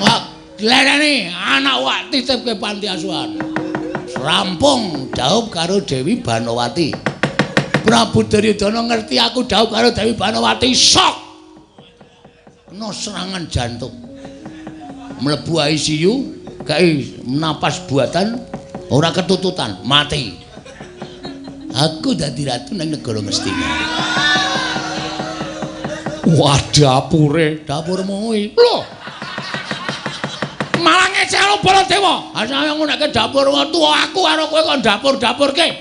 Wah, glereni anak wak titipke panti asuhan. Rampung dhaup karo Dewi Banowati. Prabu Duryudana ngerti aku dhaup karo Dewi Banowati, sok. Kena serangan jantung. Mlebu ICU, kai napas buatan, ora ketututan, mati. Aku dadi ratu nang negara Ngastina. Wah, dapure. Dapurmu kuwi. Lho. Malah ngecek karo Baladewa. Asale ngonekke dapur tuwa aku karo kowe kon dapur-dapurke.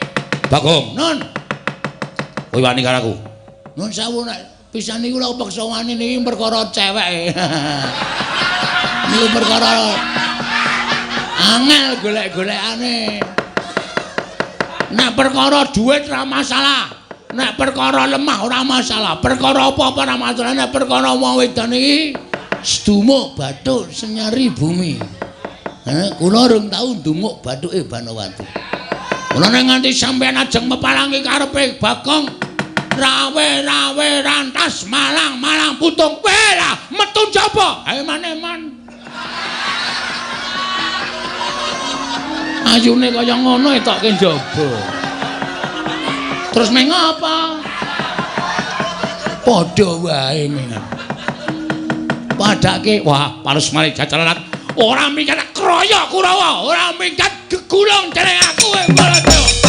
Bagong, Nun, kowe wani karo aku. Nun sewu nek pisan niku lho peksa wani niki perkara cewek. Niku perkara angel golek-golekane. Nek perkara duit ora masalah. Nek perkara lemah ora masalah. Perkara apa-apa ora masalah. Nek perkara wong wedon iki sedumuk bathuk senyari bumi. Kula rung tau ndumuk bathuke Banowati. Kula nek nganti sampeyan ajeng mepalangi karepe Bagong, rawe-rawe rantas malang-malang putung. Wela metu njaba. Ayo eman-eman. Ayune kaya ngono etokke njaba. Terus meng apa? Padha wae mengan. Padake wah, palus malih jajalalat. Ora minggat kroyo Kurawa, ora minggat gegulung dening aku Baladewa.